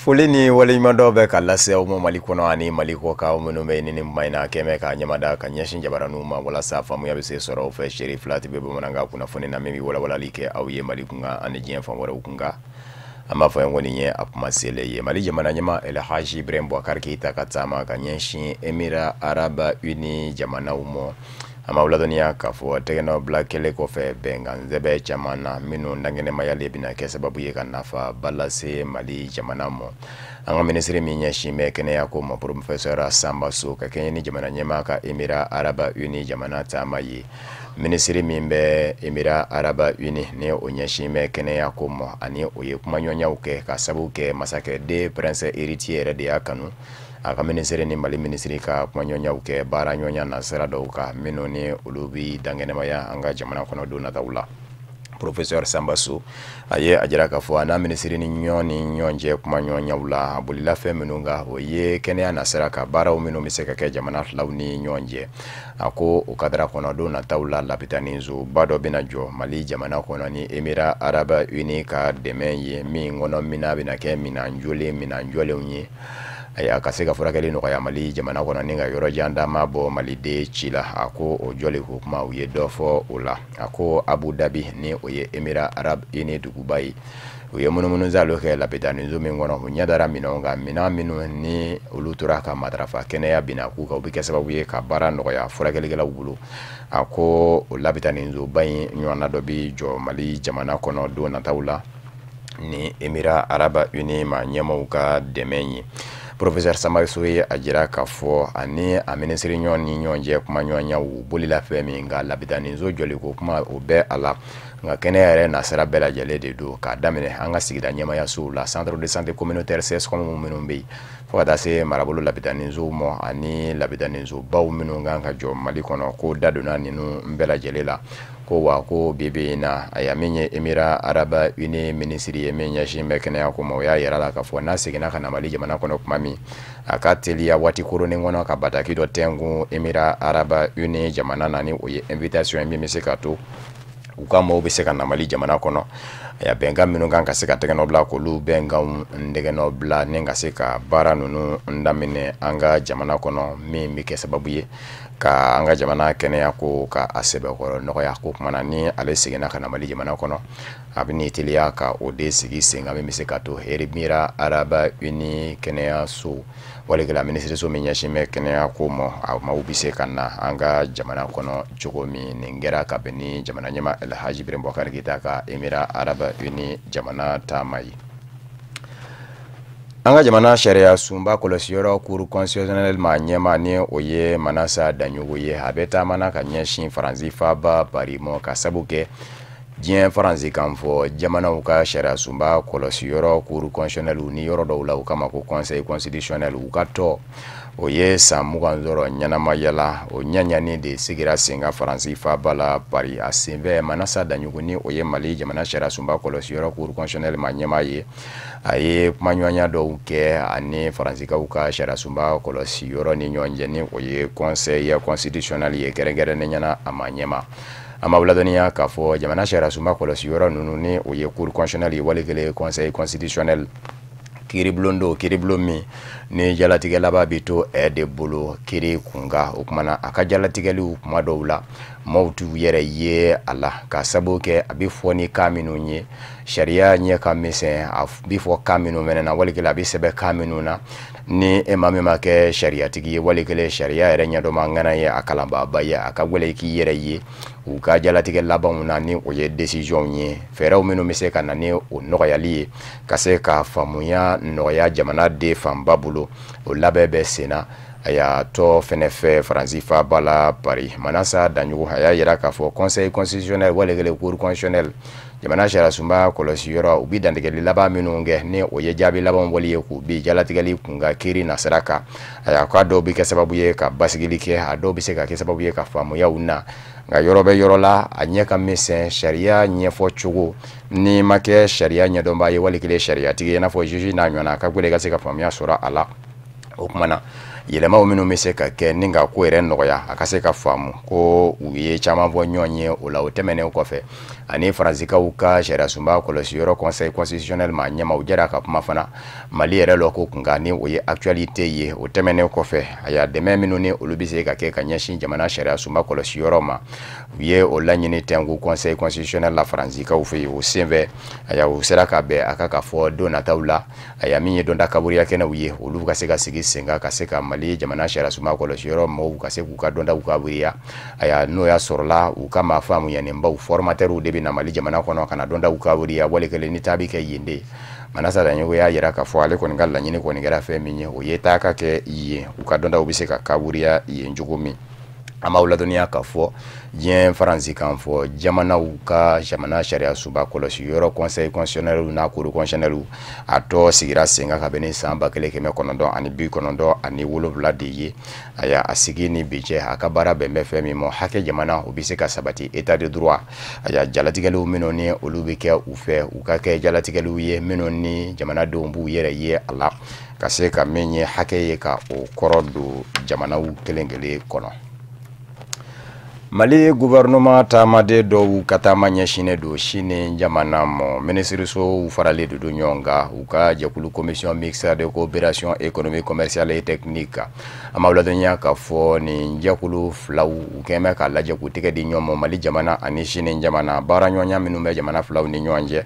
Foli ni waleɲumandɔn bɛ ka lase aw ma Mali kɔnɔ ani Mali kɔkan, minnu bɛ ni nin in na kɛmɛ ka ɲamada ka ɲɛsin jabaraninw ma walasa faamuya bɛ se sɔrɔ o fɛ. Seri fila tɛ bɛ bamanankan kunnafoni na min bɛ walawalali kɛ aw ye Mali kunkan ani diɲɛ fan wɛrɛw kunkan. An b'a fɔ ye ko nin ye a kuma selen ye. Mali jamana ɲɛmaa Elhaji Ibrahim Boubacar Keïta ka taama ka ɲɛsin Émirats Arabes Unis jamanaw ma, an b'aw ladɔnniya k'a fɔ tɛgɛnɔbila kɛlen kɔfɛ bɛnkan sɛbɛn caman na minnu dankɛnɛmayali bɛna kɛ sababu ye ka nafa ba lase Mali jamana ma, an ka minisiri min ɲɛsin bɛ kɛnɛya ko ma, professeur Samba Sow, ka kɛɲɛ ni jamana ɲɛmaa ka Émirats Arabes Unis jamana taama ye, minisiri min bɛ Émirats Arabes Unis ni o ɲɛsin bɛ kɛnɛya ko ma, ani o ye kumaɲɔgɔnyaw kɛ ka sababu kɛ masakɛ den prince héritier yɛrɛ de y'a kanu a ka minisiri ni Mali minisiri ka kumaɲɔgɔnyaw kɛ baara ɲɔgɔnya na sira dɔw kan minnu ni olu bi dankɛnɛmaya an ka jamana kɔnɔ don nataw la. Professeur Samba Sow a ye a jira k'a fɔ a n'a minisiri ni ɲɔgɔn ni ɲɔgɔn cɛ kumaɲɔgɔnyaw la, a bolila fɛn minnu kan, o ye kɛnɛya nasira ka baaraw minnu bɛ se ka kɛ jamana filaw ni ɲɔgɔn cɛ. A ko o kadara kɔnɔ, don nataw la, lapitanisoba dɔ bɛna jɔ Mali jamana kɔnɔ ni Émirats Arabes Unis ka dɛmɛ ye, min kɔnɔ minan bɛna kɛ minan jɔlen, minan jɔlenw ye, ayiwa, ka se ka furakɛli nɔgɔya Mali jamana kɔnɔ ni ka yɔrɔ jan dama bɔ maliden ci la. A ko o jɔli ko kuma, u ye dɔ fɔ o la. A ko Abu Dhabi ni o ye Émirats Arabes Unis duguba ye, u ye munumunusaalo kɛ lapitaniso min kɔnɔ, u ɲɛ dara minɛnw kan, minɛn minnu ni olu tora ka matarafa kɛnɛya bina k'u kan, u bɛ kɛ sababu ye ka baara nɔgɔya furakɛlikɛlaw bolo. A ko o lapitanisoba in ɲɔgɔnna dɔ bɛ jɔ Mali jamana kɔnɔ don nataw la ni Émirats Arabes Unis ma ɲɛmaaw ka dɛmɛ ye. Professeur Samba Sow ye a jira k'a fɔ ani a minisiri ɲɔgɔn ni ɲɔgɔn cɛ kumaɲɔgɔnyaw bolila fɛn min kan, lapitaniso jɔli ko kuma, o bɛɛ a la, nka kɛnɛya yɛrɛ nasira bɛɛ lajɛlen de don, k'a daminɛ an ka sigida ɲɛmayasow la, centre de santé communautaire, CSCOM minnu bɛ yen, fo ka taa se marabolo lapitanisow ma ani lapitanisobaw minnu kan ka jɔ Mali kɔnɔ. Ko da donna ninnu bɛɛ lajɛlen la. Ko wa ko bi bi in na, ayiwa, min ye Émirats Arabes Unis minisiri ye min ɲɛsin bɛ kɛnɛya ko ma, o y'a yira la k'a fɔ n'a seginna ka na Mali jamana kɔnɔ tuma min, a ka teliya waati koronnen kɔnɔ ka bataki dɔ tɛnkun Émirats Arabes Unis jamana na, ni o ye invitation ye min bɛ se ka to u ka maaw bɛ se ka na Mali jamana kɔnɔ. Ayiwa, bɛnkan minnu kan ka se ka tɛgɛnɔ bila, k'olu bɛnkanw tɛgɛnɔ bila ni ka se ka baara ninnu daminɛ an ka jamana kɔnɔ, min bɛ kɛ sababu ye ka an ka jamana kɛnɛya ko ka a sɛbɛkɔrɔ nɔgɔya. Ko kumana ni ale seginna ka na Mali jamana kɔnɔ, a bɛ n'i teliya ka o de sigi sen kan min bɛ se ka to Émirats Arabes Unis kɛnɛyaso walikɛla minisiriso min ɲɛsin bɛ kɛnɛya ko ma, a maaw bɛ se ka na an ka jamana kɔnɔ cogo min. Nin kɛra ka bɛn ni jamana ɲɛmaa Elhaji Ibrahim Boubacar Keïta ka Émirats Arabes Unis jamana taama ye. An ka jamana sariya sunba kɔlɔsiyɔrɔ, cour constitutionnelle ma ɲɛma, ni o ye Manasa Daɲogo ye, a bɛ taamana ka ɲɛsin Faransi faaba Paris ma, ka sabu kɛ diɲɛ faransi kan fɔ jamanaw ka sariya sunba kɔlɔsiyɔrɔ, cour constitutionnelle, ni yɔrɔ dɔw la u kama ko conseil constitutionnel, u ka tɔ o ye san 20 sɔrɔ ɲɛnamaya la, o ɲaɲani de sigira sen kan Faransi faaba la Paris. A senfɛ, Manasa Daɲogo, ni o ye Mali jamana sariya sunba kɔlɔsiyɔrɔ, cour constitutionnelle ma ɲɛmaa ye, a ye kumaɲɔgɔnya dɔw kɛ ani Faransikaw ka sariya sunba kɔlɔsiyɔrɔ ni ɲɔgɔn cɛ, ni o ye conseil constitutionnel ye, kɛrɛnkɛrɛnnenya la a ma ɲɛma. An b'aw ladɔnniya k'a fɔ jamana sariya sunba kɔlɔsiyɔrɔ ninnu, ni o ye cour constitutionnelle ye wali kelen conseil constitutionnel, kiiribulon don, kiiribulon min ni jalatigɛ laban bɛ to ɛ de bolo kiiri kunkan. O kumana a ka jalatigɛliw, kuma dɔw la maaw t'u yɛrɛ ye a la, ka sababu kɛ a bɛ fɔ ni kan minnu ye, sariya ɲɛ ka misɛn, a bɛ fɔ kan minnu fɛnɛ na, wali kelen a bɛ sɛbɛn kan minnu na, ni e maa min ma kɛ sariyatigi ye wali kelen sariya yɛrɛ ɲɛdɔnma ŋana ye, a kalanbaaba ye, a ka gwɛlɛ i k'i yɛrɛ ye u ka jalatigɛ labanw na, ni o ye décision ye. Fɛɛrɛw minnu bɛ se ka na ni o nɔgɔyali ye ka se ka faamuya nɔgɔya jamana den fanba bolo, o labɛn bɛ sen na a y'a tɔ fɛnɛ fɛ Faransi faaba la Paris. Manasa Daɲogo a y'a yira k'a fɔ conseil constitutionnel wali kelen cour constitutionnelle, jamana sariya sunba kɔlɔsi yɔrɔ, u bi dantigɛli laban minnu kɛ, ni o ye jaabi laban bɔli ye k'u bi jalatigɛli kun ka kiiri nasira kan, ayiwa, k'a dɔw bɛ kɛ sababu ye ka basigili kɛ, a dɔw bɛ se ka kɛ sababu ye ka faamuyaw na, nka yɔrɔ bɛ yɔrɔ la a ɲɛ ka misɛn sariya ɲɛfɔ cogo. N'i ma kɛ sariya ɲɛdɔnbaa ye wali kelen sariyatigi ye, i n'a fɔ juge n'a ɲɔgɔnna, a ka gwɛlɛ i ka se ka faamuya sɔrɔ a la. O kuma na Yɛlɛmaw minnu bɛ se ka kɛ ni ka ko yɛrɛ nɔgɔya, a ka se ka faamu ko u ye caman fɔ ɲɔgɔn ye o la. O tɛmɛnen kɔfɛ, ani Faransikaw ka sariyasunba kɔlɔsi yɔrɔ, Conseil constitutionnel maa ɲɛmaw jɛra ka kuma fana Mali yɛrɛ lɔ ko kunkan, ni o ye actualité ye. O tɛmɛnen kɔfɛ, a y'a dɛmɛ minnu ni olu bɛ se ka kɛ ka ɲɛsin jamana sariyasunba kɔlɔsi yɔrɔ ma, u ye o laɲini tɛnku Conseil constitutionnel la Faransikaw fɛ yen. O senfɛ, aya, u sera ka bɛn a ka fɔ don nataw la, aya, min ye dɔnta kaburiya kɛnɛw ye, olu ka se ka sigi sen kan ka se ka Mali jamana sariyasunba kɔlɔsi yɔrɔ mɔgɔw ka se k'u ka dɔntaw kaburiya. Aya, n'o y'a sɔrɔla u ka maa faamuyalenbaw, formateurs de bɛ na Mali jamana kɔnɔ ka na dɔntaw kaburiya, wali kelen ni taa bɛ kɛ yen de. Manasa Daɲogo y'a yira k'a fɔ ale kɔni ka laɲini kɔni kɛra fɛn min ye, o ye taa ka kɛ yen, u ka dɔntaw bɛ se ka kaburiya yen cogo min. An b'aw ladɔnniya k'a fɔ diɲɛ faransikan fɔ jamanaw ka jamana sariya sunba kɔlɔsi yɔrɔ, Conseil constitutionnel n'a Cour constitutionnelle, a tɔ sigira sen kan kabini san 1997 de ye. Aya, a sigi ni bi cɛ, a ka baara bɛn bɛ fɛn min ma, hakɛ jamana o bɛ se ka sabati, état de droit. Aya, jalatigɛliw minnu ni olu bɛ kɛ u fɛ, u ka kɛ jalatigɛliw ye minnu ni jamanadenw b'u yɛrɛ ye a la, ka se ka min ye hakɛ ye, ka o kɔrɔ don jamanaw kelen kelen kɔnɔ. Mali gouvernement taamaden dɔw ka taama ɲɛsinnen don Sini jamana ma. Minisirisow faralen de don ɲɔgɔn kan, u ka jɛkulu, Commission mixte de coopération économique, commerciale et technique. An b'aw ladɔnniya k'a fɔ nin jɛkulu filaw, u kɛn bɛ k'a lajɛ k'u tɛgɛ di ɲɔgɔn ma, Mali jamana ani Sini jamana. Baara ɲɔgɔnya minnu bɛ jamana filaw ni ɲɔgɔn cɛ,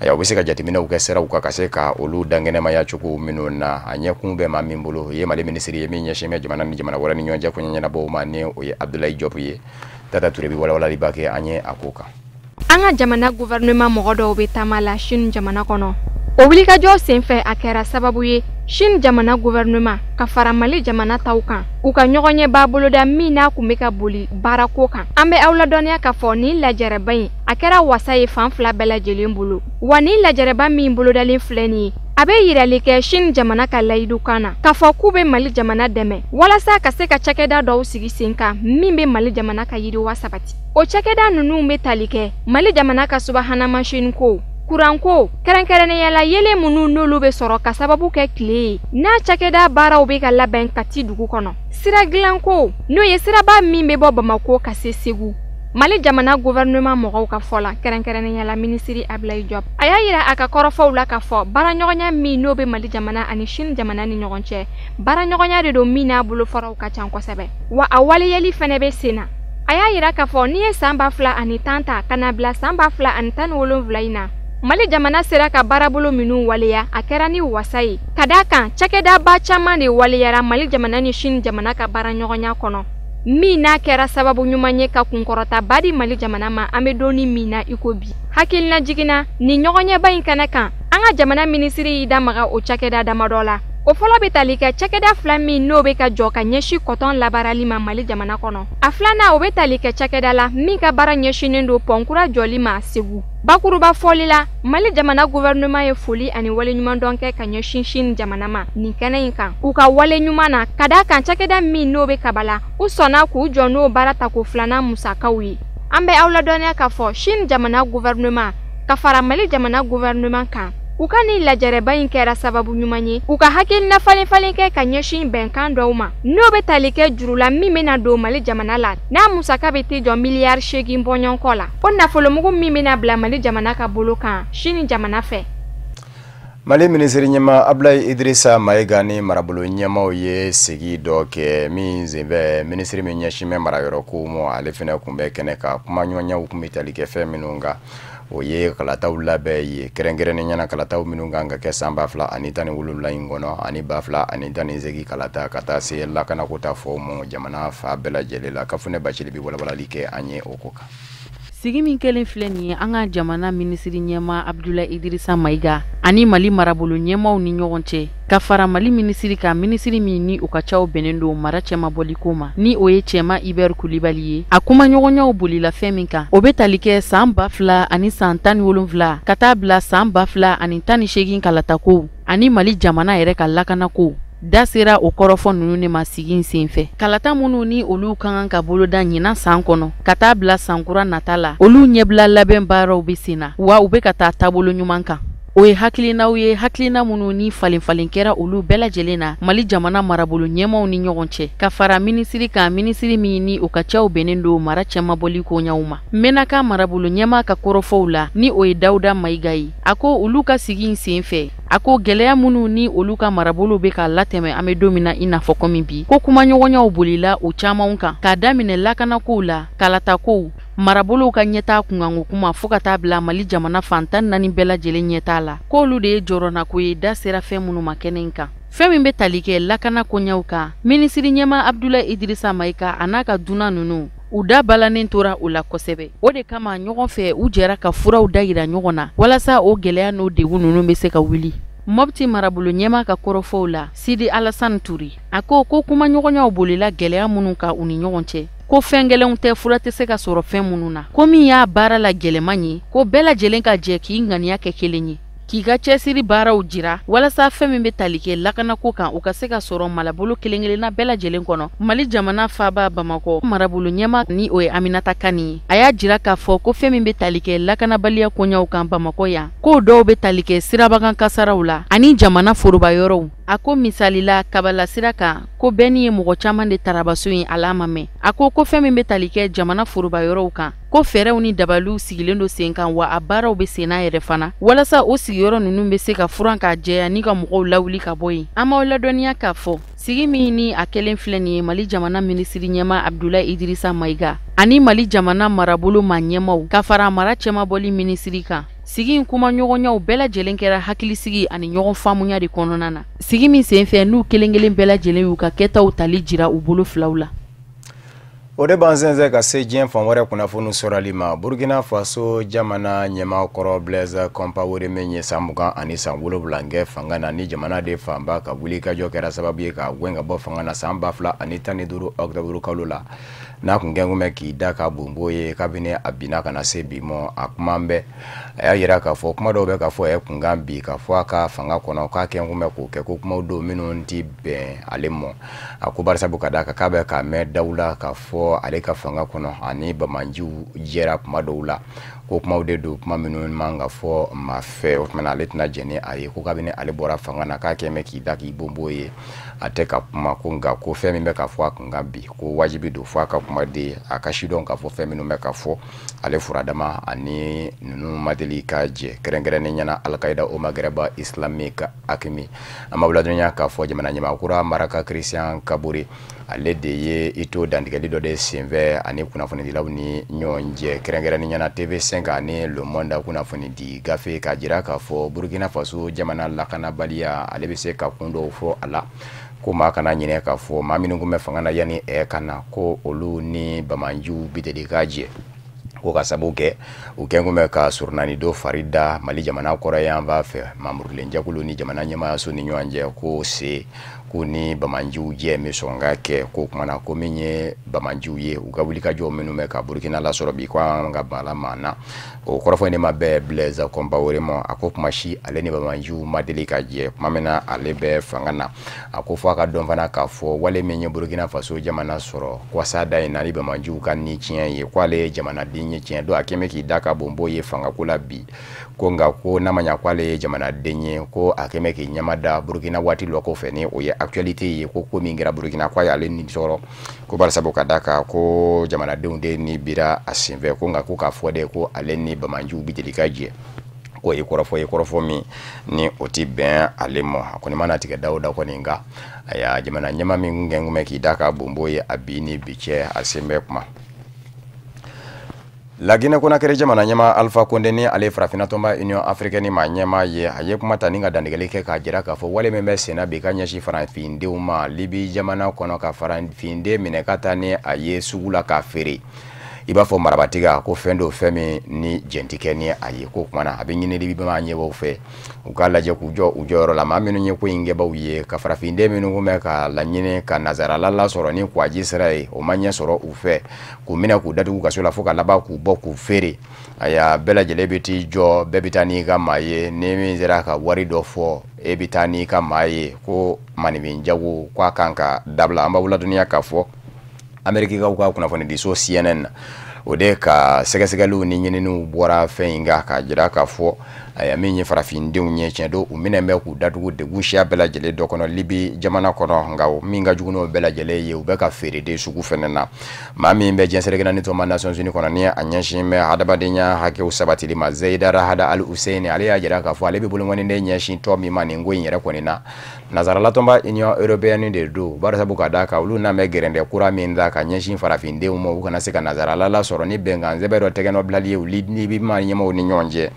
ayiwa, u bɛ se ka jateminɛw kɛ siraw kan ka se ka olu dankɛnɛmaya cogo minnu na. A ɲɛkun bɛ maa min bolo, o ye Mali minisiri ye min ɲɛsin bɛ jamana ni jamana wɛrɛ ni ɲɔgɔn cɛ ko ɲɛnabɔw ma, ni o ye Abdoulaye Diop ye. Tata Ture bɛ walawalaliba kɛ an ye a ko kan. An ka jamana gouvernement mɔgɔ dɔw bɛ taama la Chine jamana kɔnɔ. O wulikajɔ senfɛ, a kɛra sababu ye Chine jamana gouvernement ka fara Mali jamana taw kan, u ka ɲɔgɔnɲɛba boloda min n'a kun bɛ ka boli baarako kan. An bɛ aw ladɔnniya k'a fɔ nin lajɛrɛba in, a kɛra wasa ye fan fila bɛɛ lajɛlen bolo. Wa nin lajɛrɛba min bolodalen filɛ nin ye, a bɛ yirali kɛ Chine jamana ka layidu kan na k'a fɔ k'u bɛ Mali jamana dɛmɛ walasa ka se ka cakɛda dɔw sigi sen kan min bɛ Mali jamana ka yiriwa sabati. O cakɛda ninnu bɛ tali kɛ Mali jamana ka subahana mansin ko, kuranko, kɛrɛnkɛrɛnnenya la yelen minnu n'olu bɛ sɔrɔ ka sababu kɛ tile ye, n'a cakɛda baaraw bɛ ka labɛn Kati dugu kɔnɔ, sira dilanko, n'o ye siraba min bɛ bɔ Bamako ka se Segu. Mali jamana gouvernement mɔgɔw ka fɔ la, kɛrɛnkɛrɛnnenya la minisiri Abdoulaye Diop, a y'a yira a ka kɔrɔfɔw la k'a fɔ baaraɲɔgɔnya min n'o bɛ Mali jamana ani Chine jamana ni ɲɔgɔn cɛ, baaraɲɔgɔnya de don min n'a bolofaraw ka ca kosɛbɛ, wa a waleyali fɛnɛ bɛ sen na. A y'a yira k'a fɔ n'i ye san 2010 ta ka na bila san 2017 in na, Mali jamana sera ka baarabolo minnu waleya, a kɛra ni wasa ye, ka d'a kan cakɛdaba caman de waleyara Mali jamana ni Chine jamana ka baaraɲɔgɔnya kɔnɔ, min n'a kɛra sababu ɲuman ye ka kunkɔrɔtaba di Mali jamana ma an bɛ don min na i ko bi. Hakilina jiginna nin ɲɔgɔnɲɛba in kɛnɛ kan, an ka jamana minisiri y'i da maga o cakɛda damadɔ la. O fɔlɔ bɛ tali kɛ cakɛda fila min n'o bɛ ka jɔ ka ɲɛsin kɔtɔn labaarali ma Mali jamana kɔnɔ. A filanan, o bɛ tali kɛ cakɛda la min ka baara ɲɛsinnen don pɔnkura jɔli ma Segu. Bakuruba fɔli la, Mali jamana gouvernement ye foli ani waleɲumandɔn kɛ ka ɲɛsin Chine jamana ma nin kɛnɛ in kan, u ka wale ɲuman na, ka d'a kan cakɛda min n'o bɛ Kabala, u sɔnna k'u jɔ n'o baara tako filanan musakaw ye. An bɛ aw ladɔnniya k'a fɔ Chine jamana gouvernement ka fara Mali jamana gouvernement kan, u ka nin lajɛrɛba in kɛra sababu ɲuman ye u ka hakilina falen falen kɛ ka ɲɛsin bɛnkan dɔw ma, n'o bɛ tali kɛ juru la min bɛna don Mali jamana la, n'a musaka bɛ t'i jɔ miliyari 8 bɔɲɔgɔnkɔ la, o nafolomugu min bɛna bila Mali jamana ka bolo kan Chine jamana fɛ. Mali minisiri ɲɛma Abdoulaye Idrissa Maïga ni marabolo ɲɛmaw ye sigi dɔ kɛ min senfɛ, minisiri min ɲɛsin bɛ marayɔrɔ kow ma, ale fɛnɛ kun bɛ kɛnɛ kan. Kuma ɲɔgɔnyaw kun bɛ tali kɛ fɛn minnu kan, o ye kalataw labɛn ye, kɛrɛnkɛrɛnnen ɲɛna kalataw minnu kan ka kɛ san 2017 in kɔnɔ ani 2018 kalata, ka taa se lakanako ta fɔ ma jamana fa bɛɛ lajɛlen la. Kafunɛ Bacili bɛ walawalali kɛ an ye o ko kan. Sigi min kɛlen filɛ nin ye an ka jamana minisiri ɲɛma Abdoulaye Idrissa Maïga ani Mali marabolo ɲɛmaw ni ɲɔgɔn cɛ, ka fara Mali minisiri ka, minisiri min ni u ka caw bɛnnen don mara cɛmabɔliko ma, ni o ye Cɛma Ibɛri Kulibali ye. A kumaɲɔgɔnyaw bolila fɛn min kan, o bɛ tali kɛ san 2017 ka taa bila san 2018 kalatakow ani Mali jamana yɛrɛ ka lakanako. Da sera o kɔrɔfɔ ninnu de ma sigi in senfɛ. Kalata minnu ni olu ka kan ka boloda ɲinan san kɔnɔ ka taa bila sankura nata la, olu ɲɛbila labɛn baaraw bɛ sen na, wa u bɛ ka taa taabolo ɲuman kan. O ye hakilinaw ye, hakilina minnu ni falen-falen kɛra olu bɛɛ lajɛlen na Mali jamana marabolo ɲɛmaw ni ɲɔgɔn cɛ, ka fara minisiri kan, minisiri min ni o ka cɛw bɛnnen don mara cɛmabɔli koɲaw ma. Menaka marabolo ɲɛma ka kɔrɔfɔw la, ni o ye Dawuda Mayiga ye, a ko olu ka sigi in sen fɛ, a ko gɛlɛya minnu ni olu ka marabolo bɛ ka latɛmɛ an bɛ don min na i n'a fɔ komi bi, ko kumaɲɔgɔnyaw bolila o camanw kan, k'a daminɛ lakanakow la, kalatakow, marabolow ka ɲɛtaa kunkanko kuma, fo ka taa bila Mali jamana fan 14 bɛɛ lajɛlen ɲɛtaa la, k'olu de ye jɔrɔnako ye da sera fɛn minnu ma kɛnɛ in kan. Fɛn min bɛ tali kɛ lakana koɲɛw kan, minisiri ɲɛma Abdoulaye Idrissa Maïga a n'a ka dunan ninnu, u da balannen tora o la kosɛbɛ. O de kama ɲɔgɔn fɛ u jɛra ka furaw da yira ɲɔgɔn na walasa o gɛlɛya n'o degun ninnu bɛ se ka wuli. Mopti marabolo ɲɛma ka kɔrɔfɔw la, Sidi Alassane Touré, a ko ko kumaɲɔgɔnyaw bolila gɛlɛya minnu kan u ni ɲɔgɔn cɛ, ko fɛn gɛlɛnw tɛ, fura tɛ se ka sɔrɔ fɛn minnu na, ko min y'a baara la gɛlɛman ye, ko bɛɛ lajɛlen ka jɛ k'i ŋaniya kɛ kelen ye, k'i ka cɛsiri baaraw jira walasa fɛn min bɛ tali kɛ lakanako kan, u ka se ka sɔrɔ marabolo kelen-kelenna bɛɛ lajɛlen kɔnɔ. Mali jamana faaba Bamakɔ marabolo ɲɛma, ni o ye Aminata Kani ye, a y'a jira k'a fɔ ko fɛn min bɛ tali kɛ lakanabaliya koɲɛw kan Bamakɔ yan, k'o dɔw bɛ tali kɛ sirabakan kasaraw la ani jamana foroba yɔrɔw. A ko misalila Kabala sira kan, ko bɛnni ye mɔgɔ caman de tarabaso ye a la ma mɛn. A ko ko fɛn min bɛ tali kɛ jamana foroba yɔrɔw kan, ko fɛɛrɛw ni dabaliw sigilen don sen kan, wa a baaraw bɛ sen na yɛrɛ fana, walasa o sigiyɔrɔ ninnu bɛ se ka furan k'a jɛya ni ka mɔgɔw lawuli ka bɔ yen. An b'aw ladɔnniya k'a fɔ sigi min ni a kɛlen filɛ nin ye, Mali jamana minisiri ɲɛma Abdoulaye Idrissa Maïga ani Mali jamana marabolo maa ɲɛmaw, ka fara mara cɛmabɔli minisiri kan, sigi in kumaɲɔgɔnyaw bɛɛ lajɛlen kɛra hakilisigi ani ɲɔgɔn faamuya de kɔnɔna na, sigi min senfɛ n'u kelen kelen bɛɛ lajɛlen y'u ka kɛtaw tali jira u bolo filaw la. O de b'an sɛnsɛn ka se diɲɛ fan wɛrɛ kunnafoni sɔrɔli ma. Burkina Faso jamana ɲɛmaa kɔrɔ Blaise Compaoré min ye san 27 kɛ fanga na, ni jamana de fanba ka wulikajɔ kɛra sababu ye k'a gɛn ka bɔ fanga na san 2015 octobre kalo la, n'a kun kɛn kun bɛ k'i da ka bonbo ye kabini a binna ka na se bi mɔ, a kuma bɛɛ a y'a yira k'a fɔ kuma dɔw bɛ ka fɔ a ye kunkan bi ka fɔ a ka fanga kɔnɔ k'a kɛn kun bɛ k'o kɛ, ko kumaw don minnu ti bɛn ale mɔ. A ko barisabu ka d'a kan k'a bɛ k'a mɛn daw la k'a fɔ ale ka fanga kɔnɔ ani bamanjiw jɛra kuma dɔw la, ko kumaw de don, kuma minnu man ka fɔ maa fɛ. O tuma na ale tɛna jɛn ni a ye, ko kabini ale bɔra fanga na k'a kɛn bɛ k'i da k'i bonbo ye, a tɛ ka kuma, ko nka ko fɛn min bɛ ka fɔ a kunkan bi, ko wajibi don fɔ a ka kuma de, a ka sidɔn k'a fɔ fɛn minnu bɛ ka fɔ ale furadama ani ninnu ma deli ka jɛ, kɛrɛnkɛrɛnnen ɲɛna Al-Qaïda au Maghreb islamique AQMI. An b'aw ladɔnniya k'a fɔ jamana ɲɛmaa kura Maraka Christian Kabore, ale de ye i to dantigɛli dɔ de senfɛ ani kunnafonidilaw ni ɲɔgɔn cɛ, kɛrɛnkɛrɛnnen ɲɛna TV5 ani Le Monde kunnafonidi gafe, k'a jira k'a fɔ Burkina Faso jamana lakanabaliya, ale bɛ se ka kun dɔw fɔ a la, ko maa kana ɲinɛ k'a fɔ maa minnu kun bɛ fanga na yanni ka na, ko olu ni bamanjiw bi deli ka jɛ, ko ka sababu kɛ u kɛn kun bɛ ka surunani dɔ fari da Mali jamana kɔrɔ yan fan fɛ mamurulen jɛkulu ni jamana ɲɛmaayaso ni ɲɔgɔn cɛ, ko se ko ni bamanjiw jɛ bɛ sɔn ka kɛ, ko kumana na ko min ye bamanjiw ye u ka wulikajɔ minnu bɛ ka Burkina lasɔrɔ bi, ko an ka bala maa na. O kɔrɔfɔ ne ma bɛɛ Blaise Compaoré ma, a ko kuma si ale ni bamanjiw ma deli ka jɛ kuma min na ale bɛ fanga na. A ko fɔ a ka dɔn fana k'a fɔ wale min ye Burkina Faso jamana sɔrɔ kwasa da in na ni bamanjiw ka ni tiɲɛ ye, ko ale ye jamanaden ye tiɲɛ don, a kɛn bɛ k'i da ka bonbo ye fangako la bi, ko nka ko n'a ma ɲa ko ale ye jamanaden ye, ko a kɛn bɛ k'i ɲɛma da Burkina waati lɔ kɔfɛ, ni o ye actualité ye, ko ko min kɛra Burkina ko a y'ale ni sɔrɔ, ko barisabu ka d'a kan ko jamanadenw de ni bira a senfɛ, ko nka ko k'a fɔ de ko ale ni bamanjiw bi deli ka jɛ, ko ye kɔrɔfɔ ye kɔrɔfɔ min ni o ti bɛn ale ma. A kɔni mana tigɛ da o da kɔni, nka aya jamana ɲɛma min kɛn kun bɛ k'i da ka bonbo ye a bi ni bi cɛ, a sen bɛ kuma. La Guinée Conakry jamana ɲɛmaa Alpha Condé, ni ale farafinna tɔnba Union africaine maa ɲɛmaa ye, a ye kuma ta ni ka dantigɛli kɛ k'a jira k'a fɔ wale min bɛ senna bi ka ɲɛsin farafindenw ma Libi jamana kɔnɔ, ka farafinden minɛ ka taa ni a ye sugu la k'a feere i b'a fɔ marabatiga, ko fɛn do fɛn min ni jɛn tɛ kɛ ni a ye, ko kumana a bɛ ɲini Libi maa ɲɛbaw fɛ u k'a lajɛ k'u jɔ u jɔyɔrɔ la, maa minnu ye ko in kɛbaw ye, ka farafinden minnu kun bɛ ka laɲini ka nazarala lasɔrɔ ni kwaji sira ye, o ma ɲɛ sɔrɔ u fɛ, k'u minɛ k'u datugu kaso la fo ka laban k'u bɔ k'u feere. Aya bɛɛ lajɛlen bɛ t'i jɔ, bɛɛ bɛ taa n'i ka maa ye, ni min sera ka wari dɔ fɔ e bɛ taa n'i ka maa ye, ko maninfin jago ko a kan ka dabila. An b'aw ladɔnniya k'a fɔ Amerikikaw ka kunnafonidiso CNN O de ka sɛgɛsɛgɛliw ni ɲininiw bɔra fɛn in kan k'a jira k'a fɔ aya min ye farafindenw ye, tiɲɛ don, u minɛ bɛ k'u datugu degun siya bɛɛ lajɛlen dɔ kɔnɔ Libi jamana kɔnɔ. Nka min ka jugu n'o bɛɛ lajɛlen ye, u bɛ ka feere de sugu fɛnɛ na. Maa min bɛ diɲɛ seleke naani tɔnba Nations Unies kɔnɔ, ni a ɲɛsin bɛ hadamadenya hakɛw sabatili ma, Zeyida Rahada Al Hussein, ale y'a jira k'a fɔ ale bɛ bolokɔniden ɲɛsin tɔn min ma nin ko in yɛrɛ kɔni na, Nansarala tɔnba Union européenne de don, barisabu ka d'a kan olu n'an bɛ gɛrɛndɛ kura min da ka ɲɛsin farafindenw ma, u kana se ka nansarala lasɔrɔ ni bɛnkan sɛbɛn dɔ tɛgɛnɔ bilali ye u Libi maa ɲɛmaaw ni ɲɔgɔn cɛ,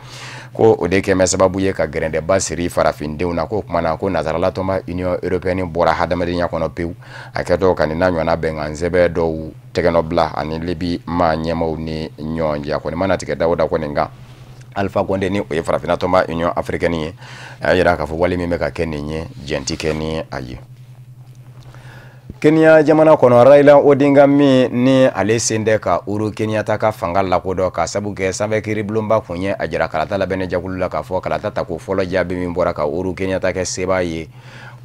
ko o de kɛmɛ sababu ye ka gɛrɛndɛba siri farafindenw na. Ko o kuma na ko nansarala tɔnba Union européenne bɔra hadamadenya kɔnɔ pewu, a kɛtɔ ka nin n'a ɲɔgɔnna bɛnkan sɛbɛn dɔw tɛgɛnɔ bila ani Libi maa ɲɛmaaw ni ɲɔgɔn cɛ. A kɔni mana tigɛ da o da kɔni kan, Alpha Condé, ni o ye farafinna tɔnba Union africaine ye, a y'a jira k'a fɔ wale min bɛ ka kɛ nin ye, jɛn ti kɛ ni a ye. Kenya jamana kɔnɔ, Raila Odinga min ni ale sen tɛ ka Uhuru Kenyatta ka fanga lakodɔn, ka sabu kɛ sanfɛ kiiribulonba kun ye a jira kalata labɛnni jɛkulu la k'a fɔ kalata tako fɔlɔ jaabi min bɔra ka Uhuru Kenyatta kɛ sebaa ye,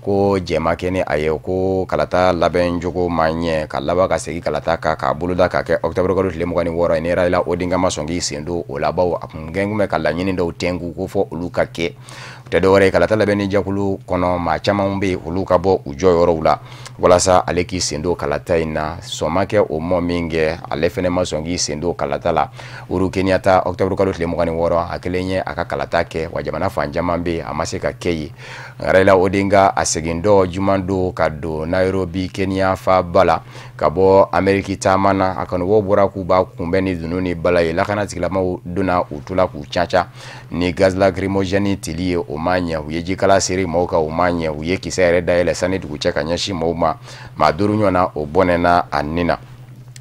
ko jɛma kɛ ni a ye, ko kalata labɛn cogo ma ɲɛ, ka laban ka segin kalata kan k'a boloda ka kɛ octobre kalo tile 26 ye. Ni Raila Odinga ma sɔn k'i sen don o la, bawo a kun kɛn bɛ ka laɲini dɔw tɛnku ko fɔ olu ka kɛ, o tɛ dɔwɛrɛ ye, kalata labɛnni jɛkulu kɔnɔ maa caman bɛ yen, olu ka bɔ u jɔyɔrɔw la walasa ale k'i sen don kalata in na. Sɔn ma kɛ o mɔ min kɛ, ale fɛnɛ ma sɔn k'i sen don kalata la. Uhuru Kenyatta, octobre kalo tile 26, a kelen ye a ka kalata kɛ, wa jamana fan caman bɛ yen, a ma se ka kɛ yen. Raila Odinga a segin dɔ juman don ka don Nairobi, Kenya faaba la, ka bɔ Ameriki taama na, a kanubaw bɔra k'u b'a kunbɛn ni dunun ni bala ye. Lakana tigilamaw donna u tula k'u caca ni gaz lacrymogène tili ye, o ma ɲɛ. U ye jikala seri maaw kan, o ma ɲɛ. U ye kisɛ yɛrɛ dayɛlɛ sanni dugu cɛ ka ɲɛsin maaw ma. Maa 5 ɲɔgɔnna o bɔnɛna a nin na.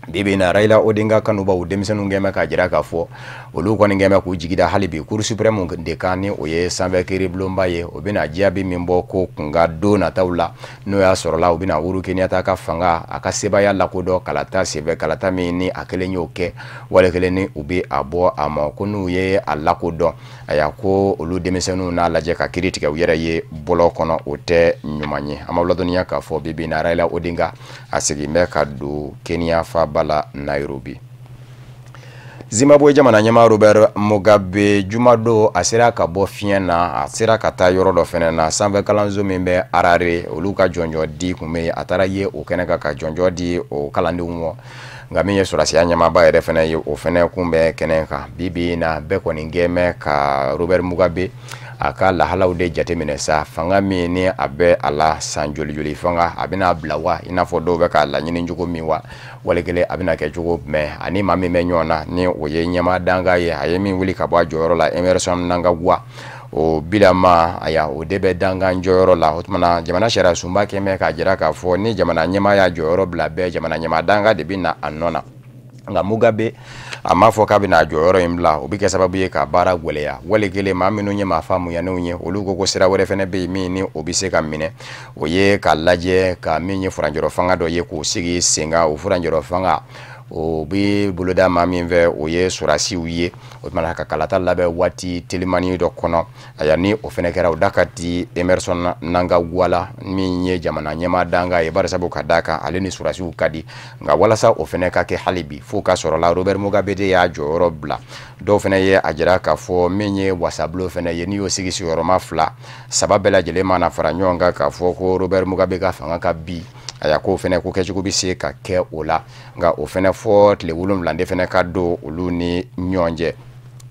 Bi bi in na, Raila Odinga kanubaw, denmisɛnninw kɛn bɛ k'a jira k'a fɔ olu kɔni kɛn bɛ k'u jigi da hali bi Cour suprême de kan, ni o ye sanfɛ kiiribulonba ye. O bɛna jaabi min bɔ ko kunkan don nataw la, n'o y'a sɔrɔla u bɛna Uhuru Kenyatta ka fanga, a ka sebaaya lakodɔn kalata senfɛ, kalata min ni a kelen y'o kɛ, wale kelen ni u bɛ a bɔ a ma, ko n'u ye a lakodɔn, ayiwa, ko olu denmisɛnninw n'a lajɛ ka kiiri tigɛ u yɛrɛ ye bɔlɔ kɔnɔ, o tɛ ɲuman ye. An b'aw ladɔnniya k'a fɔ bi bi in na, Raila Odinga a segin bɛ ka don Kenya faaba la, Nairobi. Zimbabwe jamana ɲɛmaa Robert Mugabe, jumadon a sera ka bɔ fiɲɛ na, a sera ka taa yɔrɔ dɔ fɛnɛ na, sanfɛ kalanso min bɛ Harare, olu ka jɔnjɔn di kun bɛ yen. A taara ye o kɛnɛ kan ka jɔnjɔn di o kalandenw ma. Nka min ye sɔrɔdasiya ɲɛmaaba yɛrɛ fɛnɛ ye, o fɛnɛ kun bɛ kɛnɛ kan. Bi bi in na, bɛɛ kɔni kɛn bɛ ka Robert Mugabe a ka lahalaw de jateminɛ sa. Fanga min ni a bɛ a la san joli joli fanga, a bɛna bila wa, i n'a fɔ dɔw bɛ k'a laɲini cogo min wa, wali kelen a bɛna kɛ cogo jumɛn? Ani maa min bɛ ɲɔgɔn na, ni o ye ɲɛmaa danga ye, a ye min wuli ka bɔ a jɔyɔrɔ la, Emerson Mnangagwa, o bilama aya o de bɛ dangan jɔyɔrɔ la. O tuma na jamana sariya sunba kɛn bɛ k'a jira k'a fɔ ni jamana ɲɛmaa y'a jɔyɔrɔ bila bɛɛ, jamana ɲɛmaa danga de bɛ na a nɔ na. Nka Mugabe a m'a fɔ k'a bɛna a jɔyɔrɔ in bila, o bɛ kɛ sababu ye ka baara gwɛlɛya. Wali kelen maa minnu ye maa faamuyanenw ye, olu ko ko sira wɛrɛ fɛnɛ bɛ yen min ni o bɛ se ka minɛ, o ye k'a lajɛ ka min ye furancɛrɔ fanga dɔ ye k'o sigi sen kan. O furancɛrɔ fanga, o bɛ boloda maa min fɛ, o ye sɔrɔdasiw ye. O tuma na ka kalata labɛn waati telimani dɔ kɔnɔ. Aya, ni o fɛnɛ kɛra, o da ka di Emerson Mnangagwa la, min ye jamana ɲɛmaa danga ye, barisabu ka d'a kan ale ni sɔrɔdasiw ka di. Nka walasa o fɛnɛ ka kɛ, hali bi fo ka sɔrɔ la Robert Mugabe de y'a jɔyɔrɔ bila. Dɔw fɛnɛ ye a jira k'a fɔ min ye wasabulon fɛnɛ ye, n'i y'o sigi sigiyɔrɔma 2 3 bɛɛ lajɛlen mana fara ɲɔgɔn kan k'a fɔ ko Robert Mugabe ka fanga ka bi, aya, k'o fɛnɛ ko kɛcogo bɛ se ka kɛ o la. Nka o fɛnɛ fɔ tile 7 de fɛnɛ ka don olu ni ɲɔgɔn cɛ.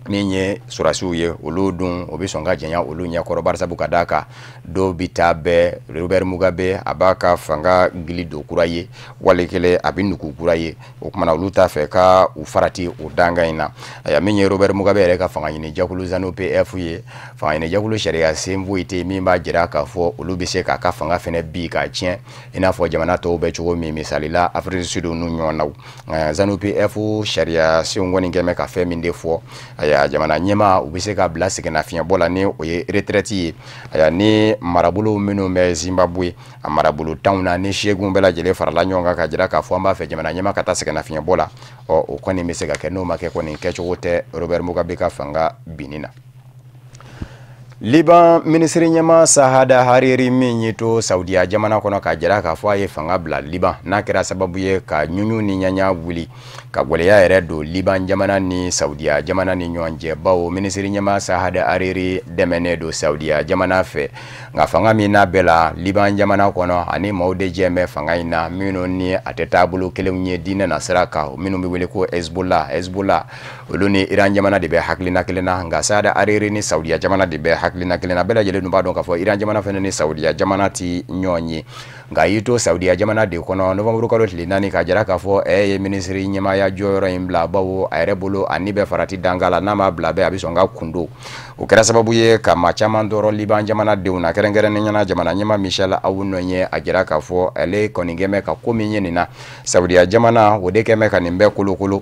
Min ye sɔrɔdasiw ye, olu dun o bɛ sɔn ka janya olu ɲɛkɔrɔ, barisabu ka d'a kan dɔw bɛ taa bɛɛ Robert Mugabe a b'a ka fanga gili don kura ye, wali kelen a bɛ nugu kura ye. O kumana olu t'a fɛ ka u farati o dangan in na. Aya, min ye Robert Mugabe yɛrɛ ka fanga ɲini jɛkulu ZANU PF ye, fanga ɲini jɛkulu sariya sen foyi tɛ min b'a jira k'a fɔ olu bɛ se k'a ka fanga fɛnɛ bi k'a tiɲɛ, i n'a fɔ jamana tɔw bɛ cogo min, misali la Afrique du Sud n'u ɲɔgɔnnaw. ZANU PF sariya senw kɔni kɛn bɛ ka fɛn min de fɔ, aya, jamana ɲɛmaa u bɛ se ka bila sɛgɛnnafiɲɛbɔ la, ni o ye retraite ye. Aya, ni marabolo minnu bɛ Zimbabwe, a marabolo 10 na, ni 8 bɛɛ lajɛlen farala ɲɔgɔn kan ka jira k'a fɔ an b'a fɛ jamana ɲɛmaa ka taa sɛgɛnnafiɲɛbɔ la, ɔ o kɔni bɛ se ka kɛ. N'o ma kɛ kɔni, kɛcogo tɛ Robert Mugabe ka fanga binni na. Liban minisiri ɲɛmaa Sahada Hariri min y'i to Saudiya jamana kɔnɔ k'a jira k'a fɔ a ye fanga bila Liban, n'a kɛra sababu ye ka ɲuɲu ni ɲaɲa wuli ka gwɛlɛya yɛrɛ don Liban jamana ni Saudiya jamana ni ɲɔgɔn cɛ, bawo minisiri ɲɛmaa Sahada Hariri dɛmɛnen don Saudiya jamana fɛ. Nka fanga min n'a bɛɛ la Liban jamana kɔnɔ, ani maaw de jɛ bɛ fanga in na minnu ni a tɛ taabolo kelenw ye diinɛ nasira kan, minnu bɛ wele ko Hezbollah. Hezbollah olu ni Iran jamana de bɛ hakilina kelen na, nka Sahada Hariri ni Saudiya jamana de bɛ hakilina kelen na. Bɛɛ lajɛlen dun b'a dɔn k'a fɔ Iran jamana fana ni Saudiya jamana ti ɲɔgɔn ye. Nka y'i to Saudiya jamana de kɔnɔ novembre kalo tile 4 k'a jira k'a fɔ e ye minisiri ɲɛmaaya jɔyɔrɔ in bila, bawo a yɛrɛ bolo a ni bɛ farati danga la, n'a m'a bila bɛɛ a bɛ sɔn ka kundo. O kɛra sababu ye ka maa caman tɔɔrɔ Liban jamanadenw na, kɛrɛnkɛrɛnnenya la jamana ɲɛmaa Michel Aoun ye a jira k'a fɔ ale kɔni kɛn bɛ ka ko min ye nin na, Saudiya jamana o de kɛn bɛ ka nin bɛɛ kolokolo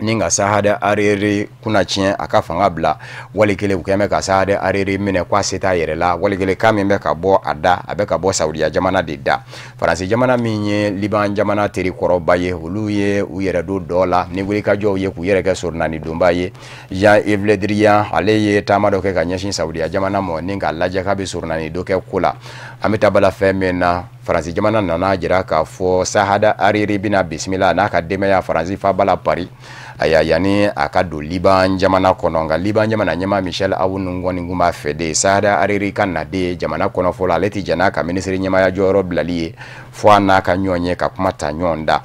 ni ka Sahada Hariri kunna tiɲɛ a ka fanga bila. Wali kelen u kɛn bɛ ka Sahada Hariri minɛ k'a se t'a yɛrɛ la, wali kelen kan min bɛ ka bɔ a da, a bɛ ka bɔ Saudiya jamana de da. Faransi jamana min ye Liban jamana teri kɔrɔba ye, olu ye u yɛrɛ don dɔ la ni wulikajɔw ye k'u yɛrɛ kɛ soronani donba ye. Jean-Yves Le Drian ale ye taama dɔ kɛ ka ɲɛsin Saudiya jamana ma ni k'a lajɛ k'a bɛ soronani dɔ kɛ ko la. An bɛ taa bala fɛn min na, Faransi jamana nana jira k'a fɔ Sahada Hariri bɛna bisimila n'a ka denbaya Faransi faaba la Paris, aya yanni a ka don Liban jamana kɔnɔ. Nka Liban jamana ɲɛmaa Michel Aoun kɔni kun b'a fɛ de Sahada Hariri ka na de jamana kɔnɔ fɔlɔ, ale ti jɛn n'a ka minisiri ɲɛmaaya jɔyɔrɔ bilali ye fo a n'a ka ɲɔgɔn ye ka kuma ta ɲɔgɔn da.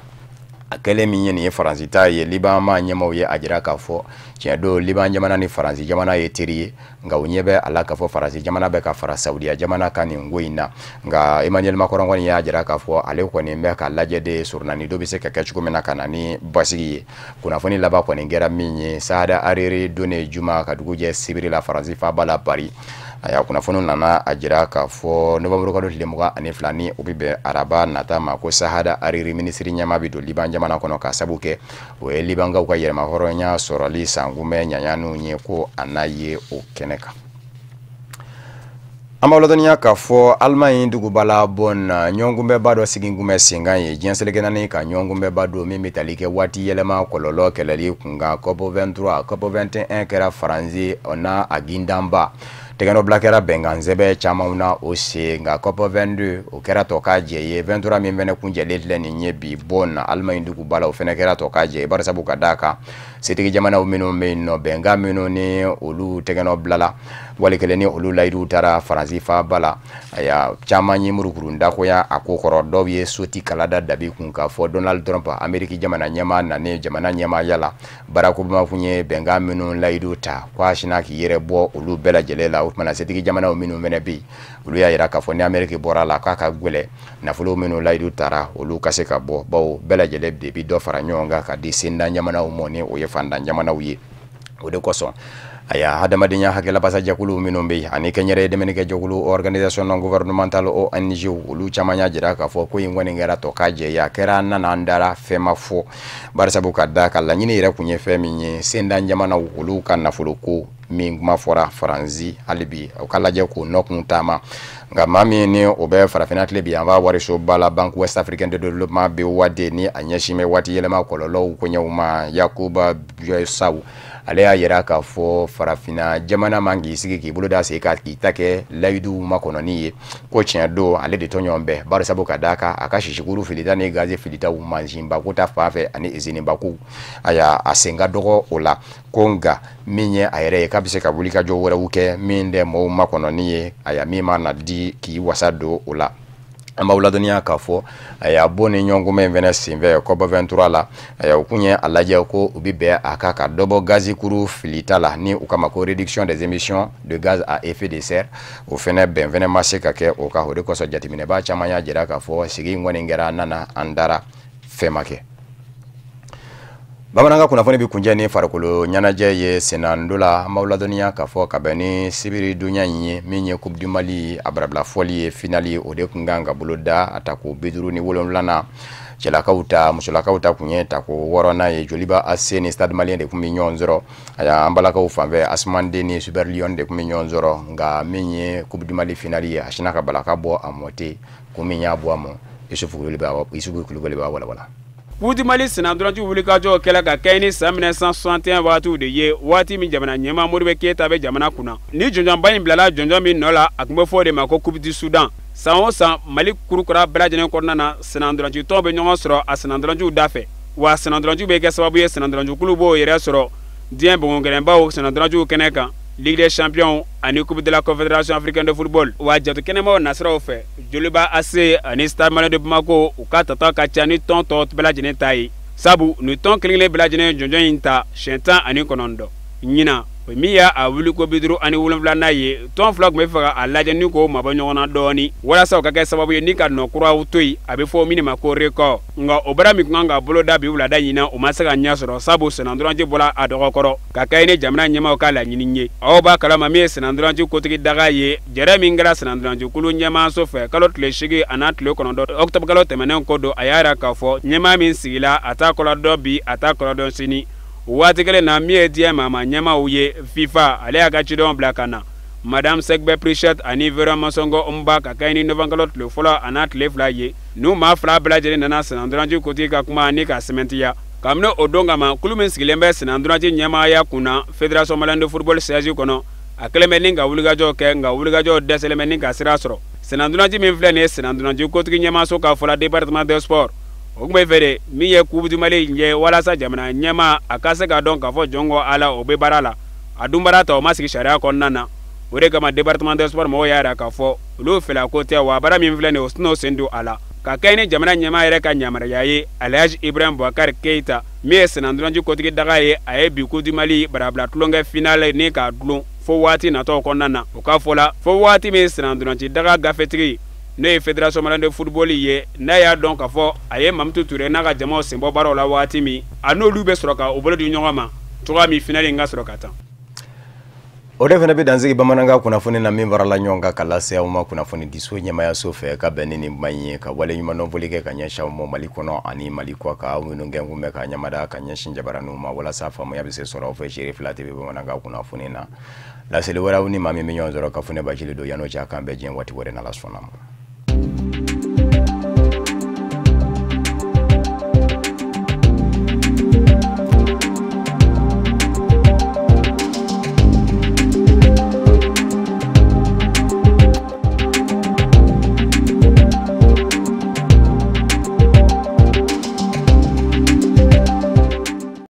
A kɛlen min ye nin ye Faransi ta ye, Liban maa ɲɛmaaw ye a jira k'a fɔ tiɲɛ don Liban jamana ni Faransi jamana ye teri ye, nka u ɲɛ bɛ a la k'a fɔ Faransi jamana bɛ ka fara Saudiya jamana kan nin ko in na. Nka Emmanuel Macron kɔni y'a jira k'a fɔ ale kɔni bɛ ka lajɛ de soronani dɔ bɛ se ka kɛ cogo min na ka na ni basigi ye. Kunnafoni laban kɔni kɛra min ye, Sahada Hariri donnen juma ka dugu jɛ sibiri la Faransi faaba la Paris. Aya kunnafoni nana a jira k'a fɔ novembre kalo tile 22 ni o bɛ bɛn araba nata ma, ko Sahada Hariri minisiri ɲɛmaa bɛ don Liban jamana kɔnɔ ka sabu kɛ o ye Libankaw ka yɛrɛmahɔrɔnya sɔrɔli sankunbɛn ɲaɲaniw ye ko a n'a ye o kɛnɛ kan. An b'aw ladɔnniya k'a fɔ Allemagne duguba la Bonn, ɲɔgɔnkunbɛnba dɔ sigi kun bɛ sen kan ye diɲɛ seleke naani ka ɲɔgɔnkunbɛnba don min bɛ tali kɛ waati yɛlɛma kɔlɔlɔ kɛlɛli kunkan. COP 23 COP 21 kɛra Faransi n'a a gindanba tɛgɛnɔbila kɛra bɛnkan sɛbɛn camanw na o sen, nka COP 22 o kɛra tɔ k'a jɛ ye. 23 min fɛnɛ kuncɛlen filɛ nin ye bi Bonn Allemagne duguba la, o fɛnɛ kɛra tɔ k'a jɛ ye, barisabu ka d'a kan setigi jamanaw minnu bɛ yen nɔ, bɛnkan minnu ni olu tɛgɛnɔ bilala wali kelen ni olu layiduw taara Faransi faaba la, aya caman ye murukurun dakoya a ko kɔrɔ. Dɔw ye soti kala da dabi kun k'a fɔ Donald Trump Ameriki jamana ɲɛmaa nanen jamana ɲɛmaaya la, Barack Obama kun ye bɛnkan minnu layidu ta k'a sina k'i yɛrɛ bɔ olu bɛɛ lajɛlen la. O tuma na setigi jamanaw minnu fɛnɛ bɛ yen, olu y'a jira k'a fɔ ni Ameriki bɔra a la k'a ka gwɛlɛ nafolo minnu layidu tara olu ka se ka bɔ, bawo bɛɛ lajɛlen de bi dɔ fara ɲɔgɔn kan ka di sendan jamanaw ma ni o ye fantan jamanaw ye. O de kosɔn aya hadamadenya hakɛlabasa jɛkulu minnu bɛ yen ani kɛnyɛrɛye dɛmɛnikɛjɛkulu organisation non gouvernementale ONG, olu caman y'a jira k'a fɔ ko in kɔni kɛra tɔ k'a jɛ ye, a kɛra nana an dara fɛn ma fɔ, barisabu ka da ka laɲini yɛrɛ kun ye fɛn min ye, sendan jamanaw olu ka nafolo ko min kuma fɔra Faransi hali bi u ka lajɛ k'o nɔkun taama. Nka maa min ni o bɛ farafinna tile bi an b'a warisoba la Banque Ouest Africaine de Développement BOAD ni a ɲɛsin bɛ waati yɛlɛma kɔlɔlɔw koɲɛw ma, Yakuba Saw, ale y'a yira k'a fɔ farafinna jamana man k'i sigi k'i bolo da sen kan k'i ta kɛ layiduw makɔnɔni ye, ko tiɲɛ don ale de tɔɲɔgɔn bɛɛ, barisabu ka d'a kan a ka sisikuru filita ni gazi filitaw mansinba ko ta fan fɛ ani izininba ko aya a sen ka dɔgɔ o la, ko nka min ye a yɛrɛ ye k'a bɛ se ka wulikajɔ wɛrɛw kɛ min tɛ mɔgɔw makɔnɔni ye, aya min ma na di k'i wasa don o la. An b'aw ladɔnniya k'a fɔ aya Bonn ni ɲɔgɔnkunbɛn in fɛnɛ senfɛ COP 23 la, aya u kun ye a lajɛ ko u bɛ bɛn a kan ka dɔ bɔ gazikuru filita la ni u kama ko réduction des émissions de gaz à effet de serre, o fɛnɛ bɛn fɛnɛ ma se ka kɛ o kan. O de kosɔn jateminɛbaa caman y'a jira k'a fɔ sigi in kɔni kɛra nana an dara fɛn ma kɛ. Bamanankan kunnafoni bɛ kuncɛ ni farikolo ɲɛnajɛ ye sennando la. An b'aw ladɔnniya k'a fɔ ka bɛn ni sibiri donya in ye min ye Coupe du Mali a barabila fɔli ye, finali o de kun kan ka boloda a tako 57nan, cɛlakaw ta musolakaw ta kun ye tako 6nan ye. Joliba AC ni Stade Malien de kun bɛ ɲɔgɔn sɔrɔ. Aya an balakaw fanfɛ Asmanden ni Super Lion de kun bɛ ɲɔgɔn sɔrɔ. Nka min ye Coupe du Mali finali ye, a sinna ka bala ka bɔ a mɔ ten. Kun min y'a bɔ a mɔ, Isufu Kulubali b'a walawala. Coupe du Mali sennantolaci wulikajɔ kɛla ka kɛɲɛ ni san 1961 wagatiw de ye, waati min jamana ɲɛmaa Modibo Keyita bɛ jamana kunna. Ni jɔnjɔnba in bilala jɔnjɔn min nɔ la, a tun bɛ fɔ o de ma ko Coupe du Soudan. San o san, Mali kurukura bɛɛ lajɛlen kɔnɔna na, sennantolacitɔnw bɛ ɲɔgɔn sɔrɔ a sennantolaciw da fɛ, wa sennantolaciw bɛ kɛ sababu ye sennantolacikuluw b'o yɛrɛ sɔrɔ diɲɛ bɔnkɔgɛlɛnbaw sennantolaciw kɛnɛ kan, Ligue des champions ani Coupe de la Confédération africaine de football. Wa jate kɛnɛmaw nasiraw fɛ, Joliba AC ani Stade Malien de Bamako, u ka tata ka ca ni tɔn tɔ bɛɛ lajɛlen ta ye, sabu nin tɔn kelen kelen bɛɛ lajɛlen jɔnjɔn in ta siɲɛ 19. Ɲinan o min y'a wuliko 57nan ye, tɔn fila tun bɛ fɛ k'a lajɛ ni k'o mabɔ ɲɔgɔn na dɔɔni walasa o ka kɛ sababu ye ni ka nɔ kuraw to yen, a bɛ fɔ min ma ko record. Nka o baara min tun kan ka boloda bi wulada in na, o ma se ka ɲɛ sɔrɔ, sabu sennantolaci bɔra a dɔgɔkɔrɔ ka kɛ ni jamana ɲɛmaaw ka laɲini ye. Aw b'a kalama min ye sennantolaci kotigi daga ye, jɛrɛ min kɛra sennantolacikulu ɲɛmaaso fɛ kalo tile 8 ani tile 9 octobre kalo tɛmɛnen kɔ don, a y'a jira k'a fɔ ɲɛmaa min sigila a t'a kɔlɔdɔn bi, a t'a kɔlɔdɔn sini. Waati kelen na, min ye diɲɛ maama ɲɛmaaw ye FIFA, ale y'a ka cidenw bila ka na Madame Sɛgbɛ Prichet ani Véron Masongo Mba ka kɛɲɛ ni novembre kalo tile 1 ani tile 2 ye. N'u maa fila bɛɛ lajɛlen nana sennantolaci kotigi ka kuma ni ka sɛmɛntiya. Kabini o don kama, kulu min sigilen bɛ sennantolaci ɲɛmaaya kunna Fédération malienne de football siège kɔnɔ, a kɛlen bɛ ni ka wulikajɔ kɛ, nka wulikajɔ dɛsɛlen bɛ ni ka sira sɔrɔ. Sennantolaci min filɛ nin ye sennantolaci kotigi ɲɛmaaso ka fɔ la département des sports, o tun bɛ fɛ de min ye Coupe du Mali ye walasa jamana ɲɛmaa a ka se k'a dɔn k'a fɔ jɔn ko ala o bɛ baara la, a dun baara ta o ma sigi sariya kɔnɔna na. O de kama département des sports mɔgɔw y'a jira k'a fɔ olu fɛla ko tɛ, wa baara min filɛ nin ye, o tɛna o sen don a la. Ka kɛɲɛ ni jamana ɲɛmaa yɛrɛ ka yamaruya ye, Alhaji Ibrahim Boubacar Keita min ye sennantolaci kotigi daga ye, a ye bi Coupe du Mali barabila tulonkɛ finale ni k'a dulon fo waati natɔw kɔnɔna na. O ka fɔ la, fo waati min sennantolaci daga gafetigi n'o ye Fédération malienne de football ye, n'a y'a dɔn k'a fɔ a ye Mamutu Ture n'a ka jamaw senbɔ baaraw la waati min, a n'olu bɛ sɔrɔ ka u bolo di ɲɔgɔn ma cogoya min finale in ka sɔrɔ ka tan. O de fana bɛ dansigi bamanankan kunnafoni na min farala ɲɔgɔn kan ka lase aw ma kunnafoni diso ɲɛmayaso fɛ ka bɛn ni nin kuma in ye, ka wale ɲumandɔn foli kɛ ka ɲɛsin aw ma Mali kɔnɔ ani Mali kɔ kan, aw minnu kɛ kun bɛ ka ɲamada ka ɲɛsin jabaraninw ma walasa faamuya bɛ se sɔrɔ aw fɛ Seere Fila TV bamanankan kunnafoni na. Laseli wɛrɛw ni maa min bɛ ɲɔgɔn sɔrɔ ka fɔ ne Bacili don, yan'o cɛ a k'an bɛn diɲɛ waati wɛrɛ n'Ala sɔnna ma.